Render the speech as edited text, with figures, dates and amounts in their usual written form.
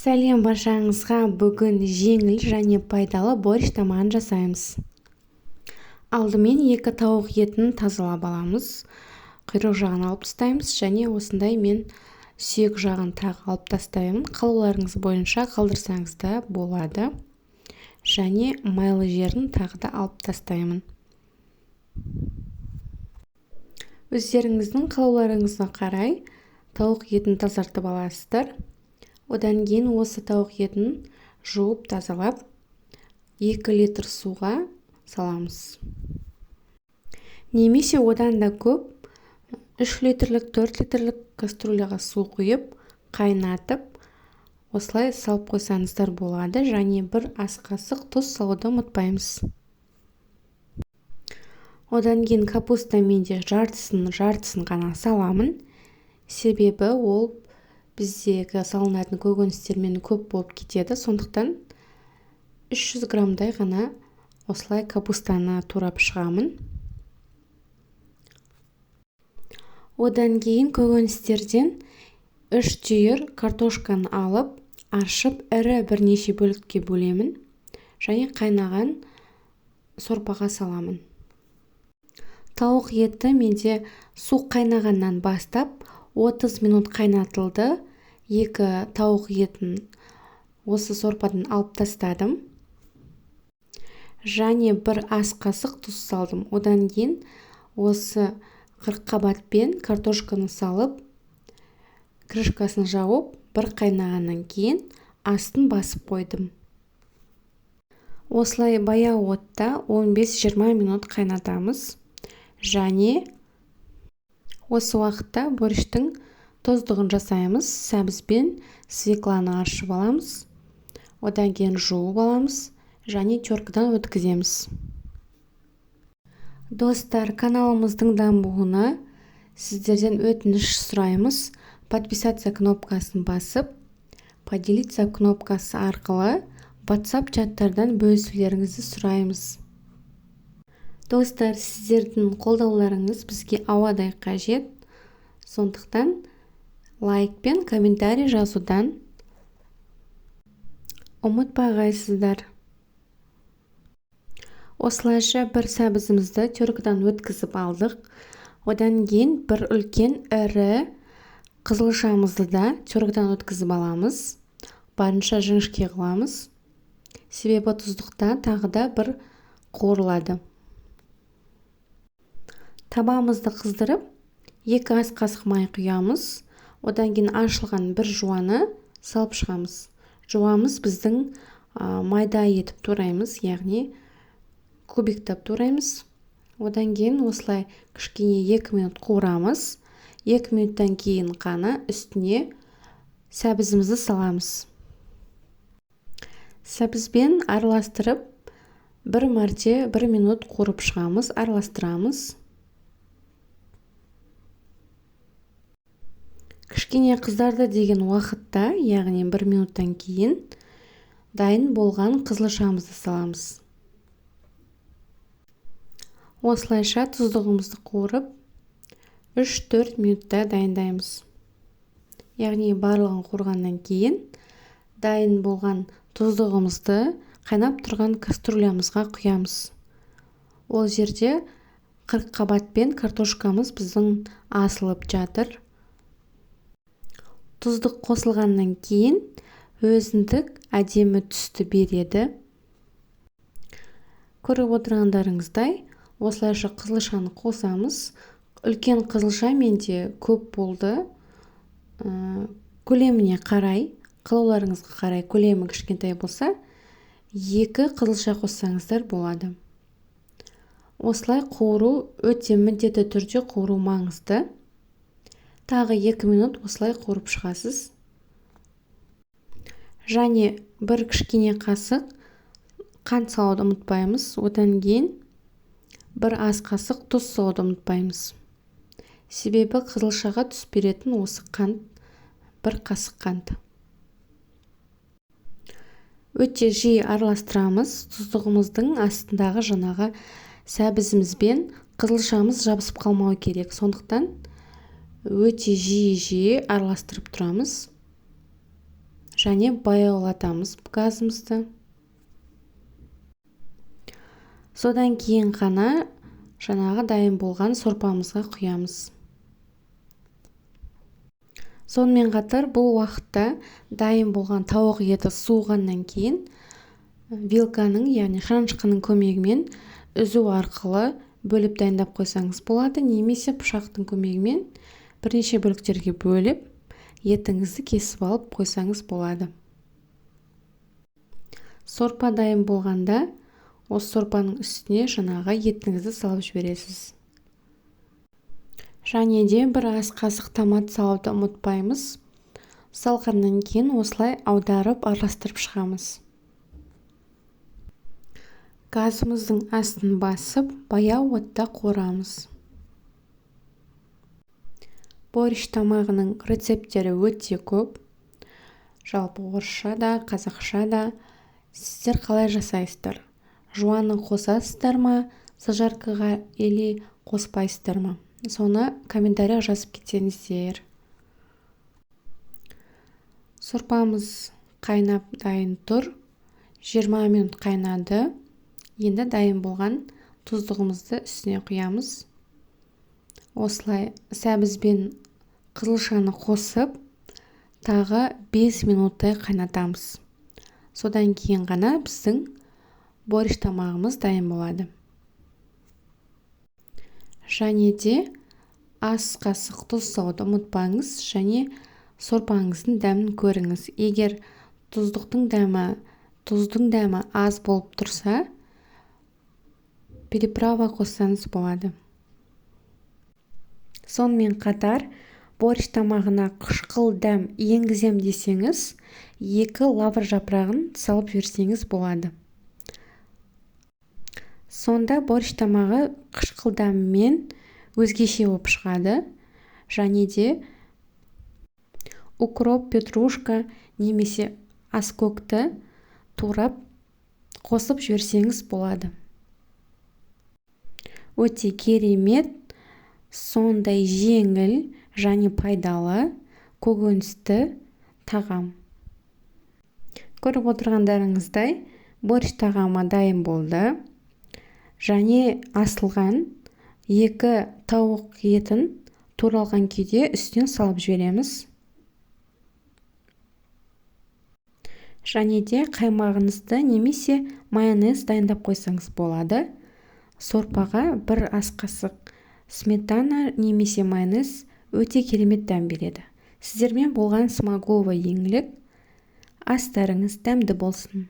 Сәлем баршаңызға! Бүгін жеңіл және пайдалы борщ тамағын жасаймыз. Алдымен 2 тауық етін тазалап аламыз. Құйрық жағын алып тастаймыз және осындай мен сүйек жағын тағы алып тастаймын. Қалауларыңыз бойынша қалдырсаңыз да болады. Және майлы жерін тағы да алып тастаймын. Өздеріңіздің қалауларыңызға қарай тауық етін тазартып аласыздар. Одан кейін осы тауық етін жуып тазалап 2 литр суға саламыз. Немесе одан да көп 3 литрлік, 4 литрлік кастрюляға су құйып, қайнатып, осылай салып қойсаңыздар болады. Және бір ас қасық тұз салуды ұмытпаймыз. Одан кейін капуста менде жартысын ғана саламын. Себебі ол біздегі салынатын көкөністермен көп болып кетеді. Сондықтан 300 граммдай ғана осылай капустаны турап шығамын. Одан кейін көкөністерден 3 түйір картошканы алып, аршып, ірі бірнеше бөлікке бөлемін және қайнаған сорпаға саламын. Тауық еті менде су қайнағаннан бастап 30 минут қайнатылды. 2 тауық етін осы сорпадан алып тастадым. Және бір ас қасық тұз салдым. Одан кейін осы қырыққабатпен картошканы салып, крышкасын жауып, бір қайнағаннан кейін астын басып қойдым. Осылай баяу отта 15-20 минут қайнатамыз. Және осы уақытта борщтың тұздығын жасаймыз. Сәбіз бен свекланы аршып аламыз. Одан кейін жуып аламыз және теркадан өткіземіз. Достар, каналымыздың дамуына сіздерден өтініш сұраймыз. Подписаться кнопкасын басып, поделиться кнопкасы арқылы WhatsApp чаттардан бөлісулеріңізді сұраймыз. Достар, сіздердің қолдауларыңыз бізге ауадай қажет. Сондықтан лайк пен комментарий жазудан ұмытпағайсыздар. Осылайша бір сәбізімізді теркадан өткізіп алдық. Одан кейін бір үлкен ірі қызылшамызды да теркадан өткізіп аламыз. Барынша жіңішке қыламыз. Себебі тұздықта тағы да бір қуырылады. Табамызды қыздырып, 2 ас қасық май құямыз. Одан кейін ашылған бір жуаны салып шығамыз. Жуамыз біздің майда етіп тураймыз, яғни кубиктап тураймыз. Одан кейін осылай кішкене 2 минут қуырамыз. 2 минуттан кейін қана үстіне сәбізімізді саламыз. Сәбізбен араластырып, бір мәрте 1 минут қуырып шығамыз, араластырамыз. Кішкене қыздарды деген уақытта, яғни 1 минуттан кейін дайын болған қызылшамызды саламыз. Осылайша тұздығымызды қуырып, 3-4 минутта дайындаймыз. Яғни барлығын қуырғаннан кейін дайын болған тұздығымызды қайнап тұрған кастрюлямызға құямыз. Ол жерде қырыққабатпен картошкамыз біздің асылып жатыр. Тұздық қосылғаннан кейін өзіндік әдемі түсті береді. Көріп отырғандарыңыздай, осылайша қызылшаны қосамыз. Үлкен қызылша менде көп болды. Көлеміне қарай, қалауларыңызға қарай көлемі кішкентай болса, 2 қызылша қоссаңыздар болады. Осылай қуыру өте міндетті түрде қуыру маңызды. Тағы 2 минут осылай қуырып шығасыз. Және бір кішкене қасық қант салуды ұмытпаймыз. Одан кейін бір ас қасық тұз салуды ұмытпаймыз. Себебі қызылшаға түс беретін осы қант, бір қасық қант. Өте жиі араластырамыз. Тұздығымыздың астындағы жаңағы сәбізімізбен қызылшамыз жабысып қалмау керек. Сондықтан өте жиі-жиі араластырып тұрамыз. Және баяулатамыз газымызды. Содан кейін ғана жаңағы дайын болған сорпамызға құямыз. Сонымен қатар бұл уақытта дайын болған тауық еті суығаннан кейін вилканың, яғни шанышқының көмегімен үзу арқылы бөліп дайындап қойсаңыз болады, немесе пышақтың көмегімен бірнеше бөліктерге бөліп етіңізді кесіп алып қойсаңыз болады. Сорпа дайын болғанда осы сорпаның үстіне жаңағы етіңізді салып жібересіз. Және де бір ас қасық томат салуды ұмытпаймыз. Салғаннан кейін осылай аударып араластырып шығамыз. Газымыздың астын басып, баяу отта қуырамыз. Борщ тамағының рецепттері өте көп. Жалпы орысша да, қазақша да. Сіздер қалай жасайсыздар? Жуаны қосасыздар ма зажаркаға или қоспайсыздар ма? Соны комментарияға жазып кетсеңіздер. Сорпамыз қайнап дайын тұр. 20 минут қайнады. Енді дайын болған тұздығымызды үстіне құямыз. Осылай сәбіз бен қызылшаны қосып, тағы 5 минуттай қайнатамыз. Содан кейін ғана біздің борщ тамағымыз дайын болады. Және де ас қасық тұз салуды ұмытпаңыз және сорпаңыздың дәмін көріңіз. Егер тұздың дәмі аз болып тұрса, приправа қоссаңыз болады. Сонымен қатар борщ тамағына қышқыл дәм енгізем десеңіз, 2 лавр жапырағын салып жіберсеңіз болады. Сонда борщ тамағы қышқыл дәмімен өзгеше болып шығады. Және де укроп, петрушка немесе аскөкті турап қосып жіберсеңіз болады. Өте керемет, сондай жеңіл және пайдалы көкөністі тағам. Көріп отырғандарыңыздай, борщ тағамы дайын болды. Және асылған 2 тауық етін туралған күйде үстінен салып жібереміз. Және де қаймағыңызды немесе майонез дайындап қойсаңыз болады. Сорпаға бір ас қасық сметана немесе майонез өте керемет дәм береді. Сіздермен болған Смагулова Еңлік. Астарыңыз дәмді болсын.